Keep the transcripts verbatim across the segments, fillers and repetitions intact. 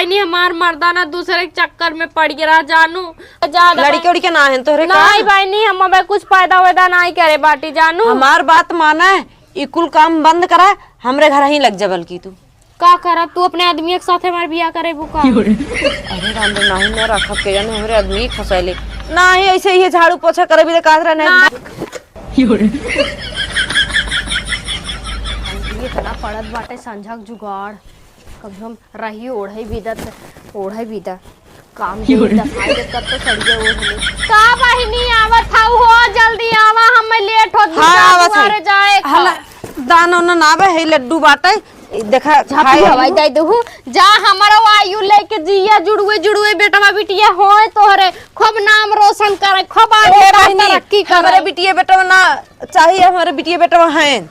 नहीं, हमार मर्दा ना दूसरे के चक्कर में पड़ गया रहा जानू। जा दे लड़के बहन। उड़के ना है तोहरे का? नहीं बहनी, हम अबे कुछ पैदा वैदा नहीं करे बाटी जानू। हमार बात माना है, ई कुल काम बंद करा, हमरे घर ही लग जा बल्कि तू। का करब तू अपने आदमी के साथ हमार बियाह करेबू का? अरे राम रे, नाही ना रखब के जाने हमरे आदमी फंसैले। नाही, ऐसे ही झाड़ू पोछा करे भी तो काज रहे ना। ये इतना पड़त बाटे संझक जुगाड़। कम से कम रही ओढ़े बिदा त, ओढ़े बिदा। काम के योरे। बिदा खाए के कब तो सड़िए ओढ़ ले। का बहिनी आवत हऊ हो, जल्दी आवा, हम लेट होत हाँ, बिदा आवत है। दुआरे जाए का। हला, दाना उना ना आवे, है लड्डू बाटे, देखा, झापू खाए हवाई लड्डू। दे देहू। जा हमरो आयु लेके जिया, जुड़ुए जुड़ुए बेटवा बिटिया होए तोहरे, खूब नाम रोशन करे, खूब आगे ए बहिनी, तरक्की करे। हमरे बिटिया बेटवा ना चाहिए, हमरे बिटिया बेटवा हैं।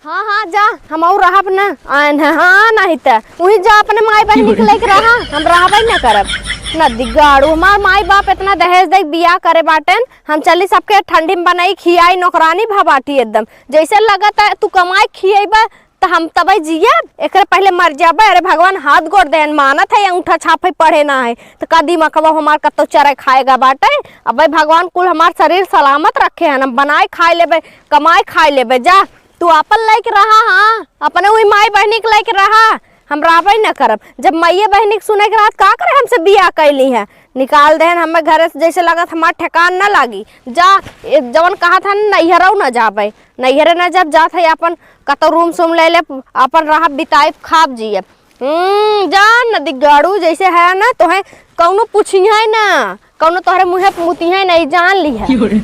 हाँ, हाँ, जा, हम और रहब ना। आयन है, हाँ, नहीं त उही जा अपने माई बहिनी के लेके रहा, हम रहबे ना करब। नदी गाड़ू, हमार माई बाप इतना दहेज दे बियाह करे बाटेन, हम चली सबके ठंडी में बनाई खियाई, नौकरानी भा बाटी एकदम। जैसे लगत है तू कमाई खियेबा त हम तबे जियब, एकरे पहले मर जाबे। अरे भगवान हाथ गोड़ देन, मानत है अंगूठा छापे पढ़े ना है, त का दिमागवा हमार कत्तो चरे खाएगा बाटे। अबे भगवान कुल हमार शरीर सलामत रखे हैं, हम बनाए खाए लेबे, कमाए खाए लेबे। जा, तू आपन लायक रहा, हाँ, अपने वही माई बहिनी के लायक रहा, हम रहबे न करब। जब माइये बहिनी के सुने के रहत, का करे हमसे बियाह कैली है, निकाल देहन हमें घरे से, जैसे लगत हमार ठेकान न लागी। जा, ए, जवन कहा था न, नैहरौ न जाबे, नैहरे न जब जात है अपन कतौ रूम सूम ले ले, अपन रहब, बिताइब, खाब, जियब। हम्म, जान न दिगाड़ू, जैसे है ना, तोहे कौनो पूछिहै ना, कौनो तोहरे मुँहे पे मुतिहै ना, ई जान लिहा। क्यों रे?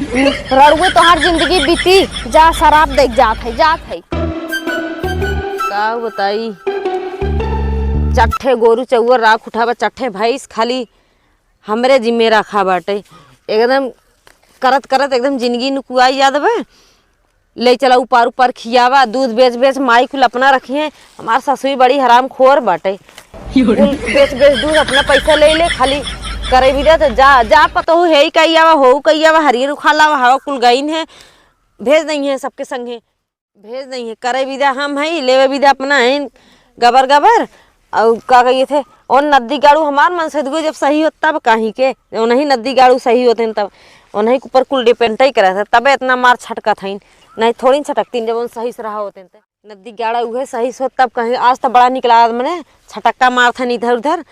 रड़ुए तोहार जिंदगी बीती, जा शराब देख जात है, जात है। का बताई, चट्ठे गोरू चौवर राख उठावा, चट्ठे भैंस खाली हमरे जिम्मे रखा बाटे। एकदम करत करत एकदम जिंदगी नुकुआई जात बा। ले चला उपार उपार खियावा, दूध बेच बेच माई कुल अपना रखिहे। हमार ससुई बड़ी हरामखोर बाटे। कुल बेच बेच दूध अपना पैसा ले ले, खाली करे भी दे तो जा, जा पतोहू हेई कही आवा, होऊ कही आवा, हरियर उखा लावा, हवा कुल गईन है, भेज दइहे सबके संगे, भेज दइहे। करे भी दे हम हई, लेवे भी दे अपना है गबर गबर। अउ का कहिए थे, और नद्दी गाड़ू हमार मन से दुगो जब सही होत तब काहे के, ओनही नद्दी गाड़ू सही होते हैं तब, ओनही के ऊपर कुल depend ही करे थे, तबे इतना मार छटकत हईन, नहीं थोड़ी न छटकतीन जब उन सही से रहा होते हैं ते। नद्दी गाड़ा उहे सही से होत तब कहीं आज तो बड़ा निकला मने छटक्का मार था इधर उधर।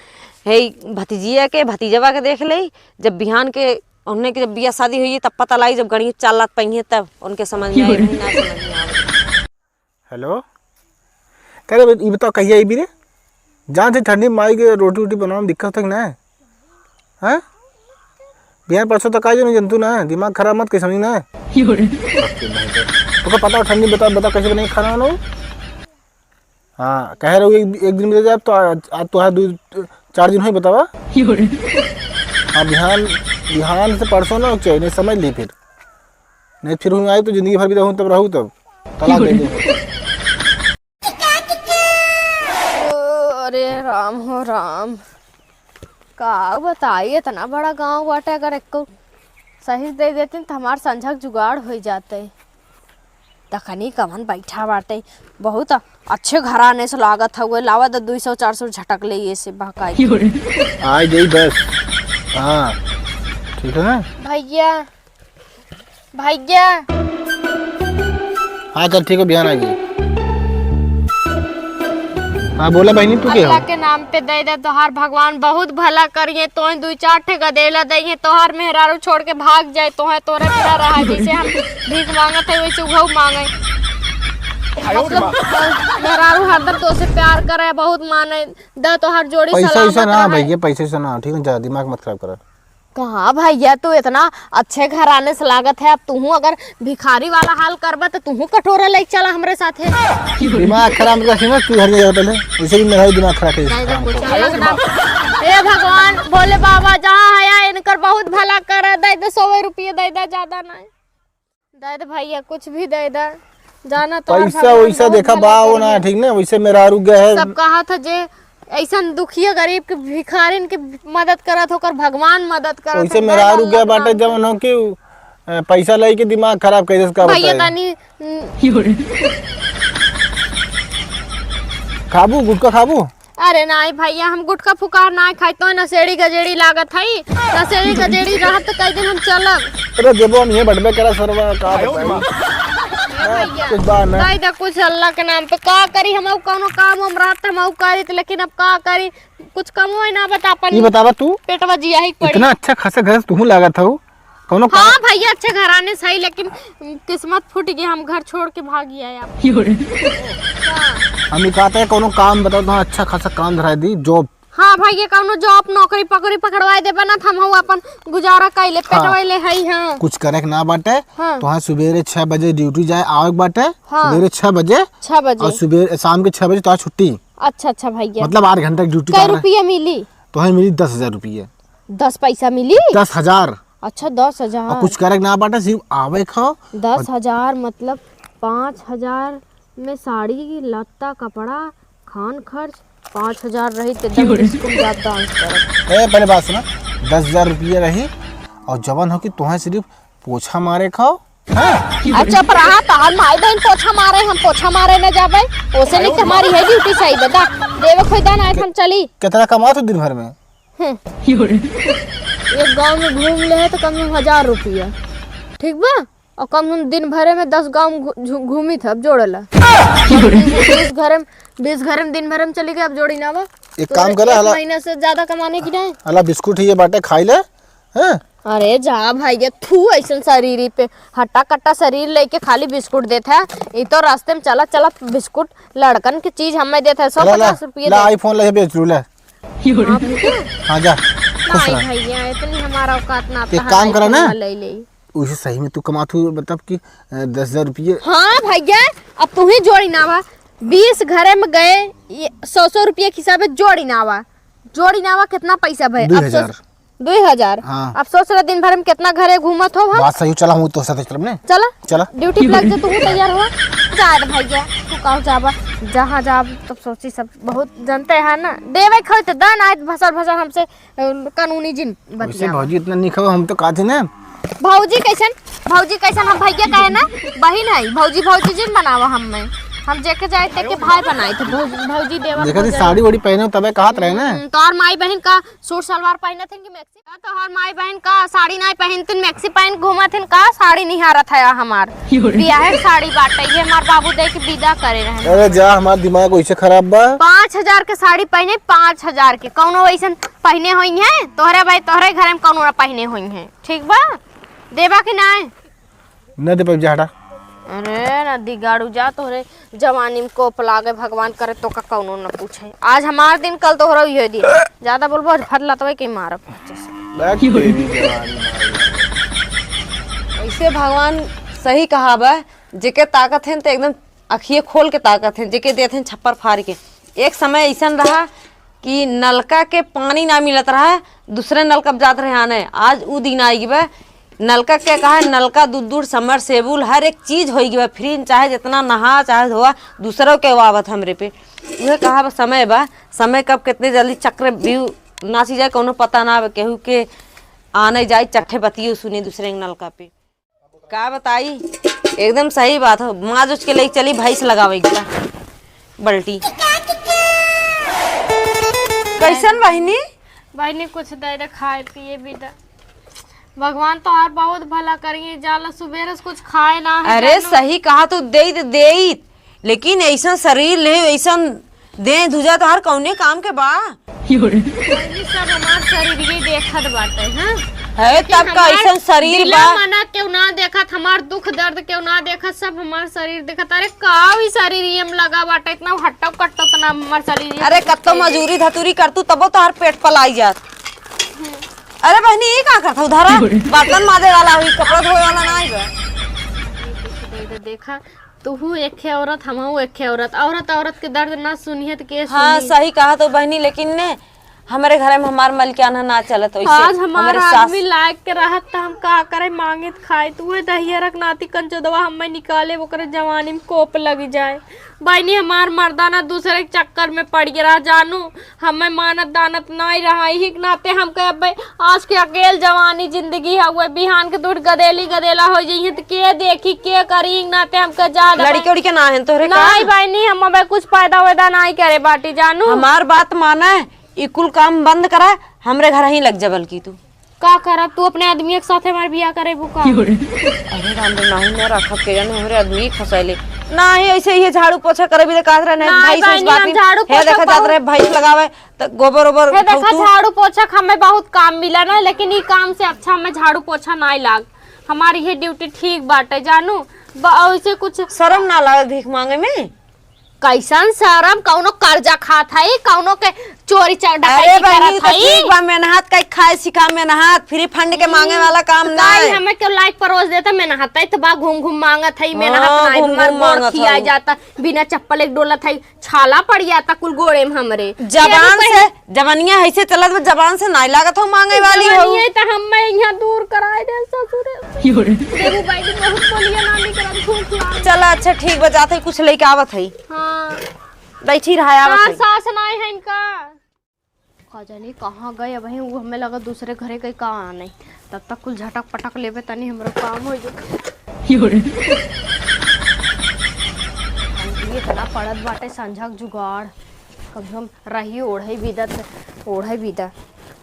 हे भतीजिया के, भतीजवा के देख ले, जब बिहान के उन्हें के जब बियाह शादी हुई तब पता लाई, जब गणित चालत पइहे तब उनके समझ में आई, नहीं ना समझ में आवे। हेलो, कह रे, ई बताओ, कहिया अइबी रे? जान से ठंडी माई के रोटी वोटी बनावे में दिक्कत होता कि ना? हैं? बिहान परसों तक आ जाओ, नहीं जनतू ना, दिमाग खराब मत कर, समझी ना? तोका पता हो ठंडी, बता, बता कैसे बनाई खाना वाना? हाँ, कह रहे हो एक, एक दिन में दे जाए, तो आज, आज तो है दो, चार दिन हो ही बतावा। हाँ, बिहान, बिहान से परसों ना चाहिए, नहीं समझ ली फिर। नहीं, फिर हूँ आई तो जिंदगी भर भी रहूँ, तब रहू तब। तलाक दे दे। अरे राम हो राम, का बताई, इतना बड़ा गाँव बाटे, अगर एको सही से दे देतीन त हमार संझक जुगाड़ होइ जाते। तखनी कवन बैठा बाटे, बहुत अच्छे घराने से लागत हउए, लावा त दुई सौ चार सौ झटक ले ये से बहकाई। आई जाई बस। हाँ, ठीक है ना? भैया, भैया। हाँ, चल ठीक है, बिहान आ गई। हाँ, बोला बहिनी, तू के हो? अल्लाह के नाम पे दे दे, तोहार भगवान बहुत भला करिए, तोहे दुई चार ठे गदेला दइहे, तोहार मेहरारू छोड़ के भाग जाए, तोहे तोरे बिना रहा, जैसे हम भीख मांगत है, वैसे उघऊ मांगे। मतलब, मेहरारू हरदम तोसे प्यार करे, बहुत माने, द तोहार जोड़ी पैसा सलामत वैसा ना रहे। भैया, पैसा वैसा ना, ठीक है, जा, दिमाग मत खराब कर। कहाँ भैया, तू इतना अच्छे घराने से लागत है, अब तूहू अगर भिखारी वाला हाल करबा तो तूहू कटोरा लेके चला हमरे साथे। दिमाग खराब कर ना, तू घर जाओ पहले, वैसे भी मेरा ही दिमाग खराब है। नहीं, नहीं, कुछ नहीं, एकदम। हे भगवान, भोले बाबा जहाँ है, इनकर बहुत भला कर, दे दे, सौ रुपये दे दे, ज्यादा नहीं। दे दे भैया, कुछ भी दे दे, जाना तो पैसा वैसा देखा बा वो ना, ठीक ना, वैसे मेहरारू गए है। सब कहा था जे ऐसन दुखिया गरीब के भिखारिन के मदद करत होकर भगवान मदद करत वैसे है, मेहरारू गए बाटे जवन हो कि उ, अ, पैसा लेके दिमाग खराब कर देस का भैया बताए। तनी, उम, खाबू गुटखा खाबू? अरे नाहीं भइया, हम गुटखा फुकार नाहीं खाई, तो नशेड़ी गजेड़ी लागत हई। नशेड़ी गजेड़ी रहत त कई दिन हम चलब। अरे देबो, हम ये बटबे करा सरवा, का बताई? ए भइया, कुछ बात ना। दे दे कुछ अल्लाह के नाम पे। का करी, हम कौनो काम हम रहत हम करी त, लेकिन अब का करी, कुछ कमो ही ना बता अपन। ये बतावा तू, पेटवा जिया ही पड़ी। इतना अच्छा खासा घर से तू लागत हऊ, कौनो काम? हाँ भइया, अच्छे घराने से ही, लेकिन किस्मत फूट गई, हम घर छोड़ के भाग गया आप। हम ये कहते हैं, कौनो काम बताओ तो, अच्छा खासा काम धरा दी, जॉब। हाँ भइया, कौनो जॉब, नौकरी पकड़ी पकड़वाए देबा ना, त हम हऊ अपन गुजारा कइले, हाँ। पेटवाइले हई, हाँ। कुछ करे के ना बाटे, हाँ। तो हाँ, सुबेरे छह बजे ड्यूटी जाए, आवे के बाटे, हाँ। सुबेरे छह बजे। छह बजे। और सुबेरे, शाम के छह बजे तो आज छुट्टी। अच्छा, अच्छा भइया। मतलब आठ घंटा की ड्यूटी कै कर रहे। रुपया मिली? तो हाँ, मिली दस हजार रुपया। दस पैसा मिली? दस हजार। अच्छा, दस हजार। और कुछ करे के ना बाटे, सिर्फ आवे खाओ। दस हजार मतलब पाँच हजार में साड़ी, लत्ता, कपड़ा, खान खर्च, पाँच हजार रही त एकदम स्कूल जात डांस करत। ए, पहले बात सुना, दस हजार रुपया रही और जवन हो कि तुहें सिर्फ पोछा मारे खाओ। हाँ? अच्छा, पर हाँ, तोहर माई बहन पोछा मारे, हम पोछा मारे न जाबे, ओसे नहीं हमारी है ड्यूटी सही बता। देवे खोई दान आए हम चली। कितना कमात हो दिन भर में? हम्म। एक गांव में घूम ले है तो कम से कम हजार रुपया, ठीक बा? और कम से कम दिन भरे में दस गांव घू-, झू-, घूमी था, अब जोड़ला। बीस घरे में, बीस घरे में दिन भरे में चली गई, अब जोड़ी ना बा। एक तो काम करा, एक हला महीना से ज्यादा कमाने की नहीं। हला बिस्कुट ही ये बाटे, खाई ले, हैं? अरे जा भाई, ये थू ऐसन शरीर पे, हट्टा कट्टा शरीर लेके खाली बिस्कुट देत है। ये तो रास्ते में चलत चलत बिस्कुट लड़कन की चीज हमें देत है, सौ पचास रुपये ला, दे। iPhone ले बेच लू, ले। हाँ, भैया। हाँ, जा। खुश नहीं रह। भैया, इतनी हमारा औकात ना, एक काम करा ना। ले ले। उसे सही में तू कमात हूँ, मतलब कि, अ, दस हजार रुपये। हाँ भैया, अब तू ही जोड़ी ना बा। बीस घरे में गए, ये सौ सौ रुपये के हिसाब से जोड़ी ना बा। जोड़ी ना बा, कितना पैसा भए? अब सोच, दुई हजार। दुई हजार। हाँ। अब सोच रहा, दिन भर में कितना घरे घूमत हो हम। बात सही हो, चला, हम तो साथ चलब ने। चला। चला। ड्यूटी पे लग जा, तू तैयार हुआ। जा रे भैया, तू कहाँ जाबा, जहाँ जाब, तब सोची सब बहुत जनते हैं ना। देवे खोई तो दन आए, भसर भसर हमसे, अ, कानूनी जिन वैसे बतियावा। भौजी इतना नहीं खाओ, हम तो कहते ना। भौजी कैसन, भौजी कैसन, हम भैया कहे ना, बहिन है। भौजी, भौजी जिन बनावा हम में, हम जेके जाए तेके भाई बनाए थे। भौजी, भौजी देवर देखा थी, भौजाई। साड़ी वाड़ी पहने हो, तबे कहत रहे ना। हम्म, तोहर माई बहन का सूट सलवार पहनत हन कि मैक्सी? का तोहर माई बहन का साड़ी नाई पहनतिन, मैक्सी पहन घूमत हन का? साड़ी निहारत है हमार। बियाहे के साड़ी बाटे, ये हमार बाबू दे के विदा करे रहन। अरे जा, हमार दिमाग वैसे खराब बा। पाँच हजार के साड़ी पहने, पाँच हजार के। कौनो वैसन पहने होई है? तोहरे भाई, तोहरे घर में कौनो ना पहने होई है, ठीक बा? देबा कि नाई? न दे पाइब, जा हटा। अरे न दिगाड़ू जा, तोहरे जवानी में कोप लागे, भगवान करे तोका कौनो न पूछे। आज हमार दिन, कल तोहरा उहे दिन। ज्यादा बोलबो, आज फट लतवे के मारब। बैक तेरी जवानी। ऐसे भगवान सही कहा बा, जेके ताकत है त एकदम अखिए खोल के ताकत है, जेके देत है छप्पर फाड़ के। एक समय ऐसन रहा कि नलका के पानी ना मिलत रहा, दूसरे नलका पे जात रहे आने। आज उ दिन आई बा, नलका के कहा, नलका दूर दूर, समरसेबुल, हर एक चीज होई बा, फ्री, चाहे जितना नहा, चाहे धोआ, दूसरों के आवत हमरे पे। उहे कहा बा, समय बा, समय कब कितने जल्दी चक्रव्यूह नाची जाए, कौनो पता ना बा, केहू के आने जाए, चट्ठे बतियो सुनी दूसरे के नलका पे। का बताई, एकदम सही बात हो। माज उज के लेके चली, भैंस लगावे के बा बल्टी। कैसन बहिनी? बहिनी, कुछ दे दे, खाए पिए भी दे। भगवान तोहार बहुत भला करिए, जाला सुबेरे से कुछ खाए ना है, अरे जानू। सही कहा तू, देइत देइत, लेकिन ऐसन शरीर ले, ऐसन देह धुजा तोहार कौने काम के बा? बहिनी, सब हमार शरीर ये देखत बाटे, हाँ? है लेकिन तब का हमार ऐसन शरीर दिला बा? मना केहू ना देखत, हमार दुख दर्द केहू ना देखत, सब हमार शरीर देखत। अरे का ई शरीर ये में लगा बाटे, इतना हट्टो कट्टो तना हमार शरीर ये अरे देखत कत्तो है। मजूरी धतूरी करतू तबो तोहार पेट पलाई जात। अरे बहिनी, ई का करत हऊ? धरा, बर्तन माजे वाला हुई, कपड़ा धोए वाला ना आई बा। देखा, तुहू एक औरत, हमहू एक औरत। औरत औरत के दर्द ना सुनिए त के हाँ, सुनी? सही कहा तो बहिनी, लेकिन ने हमरे घर में हमार मलिकाना ना चलत वैसे। आज हमार हमरे सास आदमी लायक के रहत त हम का करे, मांगे त खाए। त उहे दहिया रख नाती कंचोदवा हमें निकाले, ओकरे जवानी में कोप लग जाए। बहिनी, हमार मर्दा ना दूसरे के चक्कर में पड़ गया रहा जानू, हमें मानत दानत नाई रहा। यही के नाते हम कहे, "अबे आज के अकेल जवानी जिंदगी हउए, बिहान के दूर गदेली गदेला हो जइहे त के देखी, के करी?" यही के नाते हम कहे, "जा दे लड़की बहिनी।" उड़की ना है तोहरे का? नाई बहिनी, हम अबे कुछ पैदा वैदा नाई करे बाटी जानू। हमार बात माने, ई कुल काम बंद करा, हमरे घर ही लग जा बल्कि तू। का करब तू अपने आदमी के साथे हमार बियाह करेबू का? अरे राम रे, नाही ना रखब के जाने हमरे आदमी फंसैले। नाही, ऐसे ही झाड़ू पोछा करे भी तो कहत रहे, नाही, नाही, भैंस, भैंस बहिनी, बात हम नहीं। झाड़ू हे पोछा देखा जात बहुत रहे भैंस लगावे, त गोबर ओबर हे देखा, उठौतू। झाड़ू पोछा के हमें बहुत काम मिला ना, लेकिन ई काम से अच्छा हमें झाड़ू पोछा नाही लाग। हमारी ये ड्यूटी ठीक बाटे जानू। ब-, ऐसे कुछ शर्म ना लागे भीख मांगे में? कैसन शरम, कौनो कर्जा खात हई, कौनो के चोरी चा-, अरे डकैती बहिनी, करत तो हई। ठीक बा, मेहनत कई खाए सिखा, मेहनत, फ्री फंड के मांगे वाला काम काहे नहीं। हमें क्यों लाइक परोस देता, मेहनत है तो बा, घूम घूम मांगत हई, मेहनत हाँ, नहीं, घूम हमार घूम मोर मांगत खिया हई। जाता, बिना चप्पल एक डोलत हई, छाला पड़ जाता कुल गोड़े में हमरे। जबान से, जबनिया ऐसे चलत बा, जबान से नहीं लागत हो मांगे वाली हो। जबनिया तो हमें यहाँ दूर कराए दे ससुरे। देबू भाई जी, बहुत बोलिए ना, नहीं करत, भूख लाग। चला, अच्छा, ठीक बा, जात हई, कुछ लेके आवत हई। हाँ। बैठी रहा, आवत हाँ, हई। सास नाई है इनका। का जानी कहाँ गए, अब वो हमें लगा दूसरे घरे कहीं का आने। तब तक कुल झटक पटक लेबे, तनी हमरो काम हो जाए। ये इतना पड़त बाटे संझक जुगाड़, कम से कम रही ओढ़े बिदत, ओढ़े बिदत।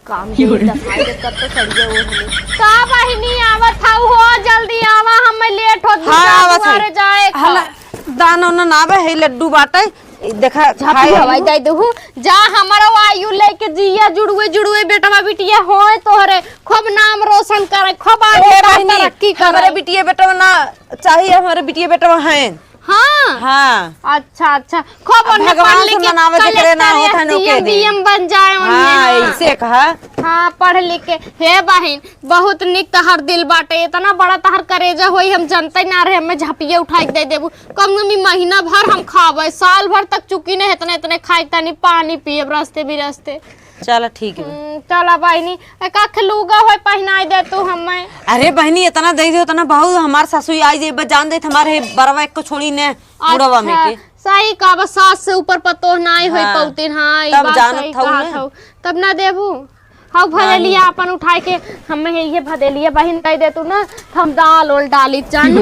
काम के दसाई के कब तो चढ़िए ओढ़ ले। का बहिनी आवत हऊ हो, जल्दी आवा, हमें लेट होत हाँ, बा, आवत है। दुआरे जाए का। हला, दाना उना ना आवे है, लड्डू बाटे, देखा, झापू खाए हवाई हऊ। दे देहू, जा हमारा आयु लेके जिया, जुड़ुए जुड़ुए बेटवा बिटिया होए तोहरे, खूब नाम रोशन करे, खूब आगे ए तरक्की बहिनी, करे। हमारे बिटिया बेटवा ना चाहिए, हमारे बिटिया बेटवा हैं। हाँ। हाँ। अच्छा, अच्छा। खूब अब ओन्ने भगवान पढ़ लिख से के मनावे जेकरे ना कलेक्टर, होत है, ओके एसडीएम, दे। बीएम बन जाए ओन्ने, हाँ, हाँ। ऐसे कहा। हाँ, पढ़ लिख के। हे बहिन, बहुत निक तहर दिल बाटे, इतना बड़ा तहर करेजा होई, हम जनते ना रहे, हमें झपिया उठाई के दे देबू। कम से कम ई महीना भर हम खाबे, साल भर तक चुकी नहीं, इतने, इतने खाए के तनी पानी पियब रस्ते बिरस्ते। चला, ठीक है। हम्म, चला बहिनी, एक आख लूगा होय पहिनाई दे तू हमें। अरे बहिनी, इतना दे दे, इतना बहुत, हमार सासू आई जे बस जान देत, हमारे बरवा एक को छोड़ी ने, बुढ़वा में अच्छा, के। सही का, बस सास से ऊपर पतोह नाई होई हाँ। पौतिन, हाँ, ई तब बात जानत सही हऊ कहत ना। हऊ। तब ना देबू? हऊ भदेलिया नाहीं। अपन उठाए के, हमें ये, ये भदेलिया बहिन दे दे तू ना, हम दाल ओल डाली जानू।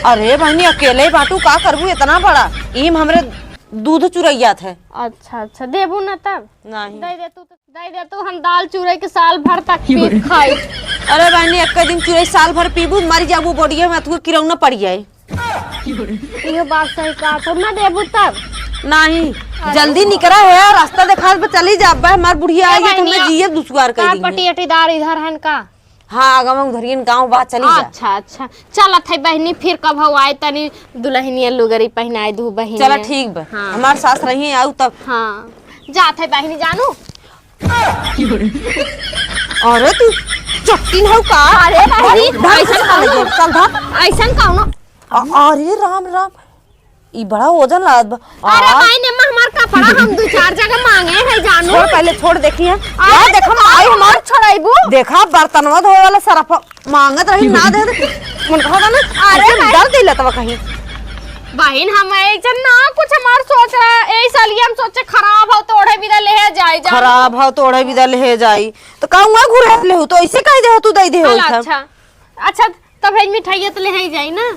अरे बहिनी, अकेले बाटू, का करबू इतना बड़ा? ईम हमरे दूध चुरैया थे। अच्छा, अच्छा, देबू ना तब? नाहीं। दे दे तू तो। दे दे तू, हम दाल चूरे के साल भर तक पी खाई। अरे बहिनी, एक दिन चूरे साल भर पीबू, मर जाबू, बोडिया में अथुए किरौना पड़ जाए। इहो बात सही कहा, तब ना देबू तब। नाहीं, अरे। जल्दी निकरा है, रास्ता देखा बा, चली जाबे, हमार बुढ़िया ए आई है, बहिनी, तुम्हें जिए दुश्वार कर का दी है। पटियटीदार इधर हन का? हाँ, आगा में उधरियन गाँव बा, चली जा। अच्छा, अच्छा, चलत है बहिनी, फिर कब हऊ आए तनी दुल्हनिया लुगरी पहिनाए दू बहिनी। चला ठीक बा, हाँ। हमार सास रही आऊ तब। हाँ, जात है बहिनी जानू। अरे तू चट्टी हऊ का? अरे बहिनी, अरे, ढंग से ऐसन चल कौनो, चल धर। ऐसन कौनो। अ-, अरे राम राम, ई बड़ा वजन लागत बा। अरे आ। माई ने हमार कपड़ा हम दू चार जगह मांगे है जानू। छोड़, पहले छोड़, देखी है। अरे यार, देखा तो माई हमार छोड़ाइबू। देखा बर्तनवा धोए वाला सरफ मांगत रही, ना दे दे। मन कहा था ना, अरे ऐसे भाई। डर दिलत बा कहीं। बहिन, हम ऐसे ना कुछ हमार सोच रहा है, ऐसा लिए हम सोचे खराब हो तो ओढ़े बिदा ले जाए जा। खराब हो तो ओढ़े बिदा ले जाई, तो कहूँगा घुरा ले हो, तो ऐसे कह दे हो, तू दे दे हो चल, इधर। अच्छा, अच्छा, तब है मिठाइया तो ले ही जाई ना।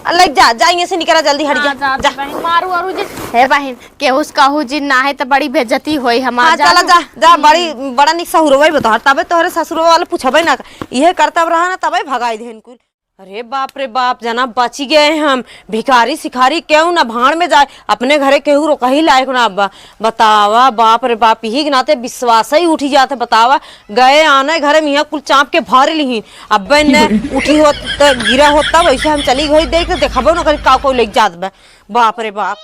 आ, ले जा, जा, यहाँ से निकरा जल्दी, हट जा, हाँ, जा, जा। बहिन, मारू आरू जे, हे बहिन, केहू से कहू जी ना है तो बड़ी बेइज्जती होई हमार, हाँ, चला जानू। जा, जा, हम्म। बड़ी, बड़ा निक सहुरवा ही बता, तबे तोहरे ससुरवा वाले पूछबे ना, इहे करतब रहा ना, तबे भगाई देहन कुल। अरे बाप रे बाप, जना बची गए हम, भिखारी सिखारी केहू ना भाड़ में जाए, अपने घरे केहू रोकही लायक ना बा। बतावा, बाप रे बाप, यही के नाते विश्वास ही उठी जात है। बतावा, गए आने घरे में यहाँ कुल चाँप के भर लिही। अब्बे ने उठी होत त गिरा होत तब ऐसे हम चली गई देख के देखबो न करी का कोई लेके जात बा। बाप रे बाप।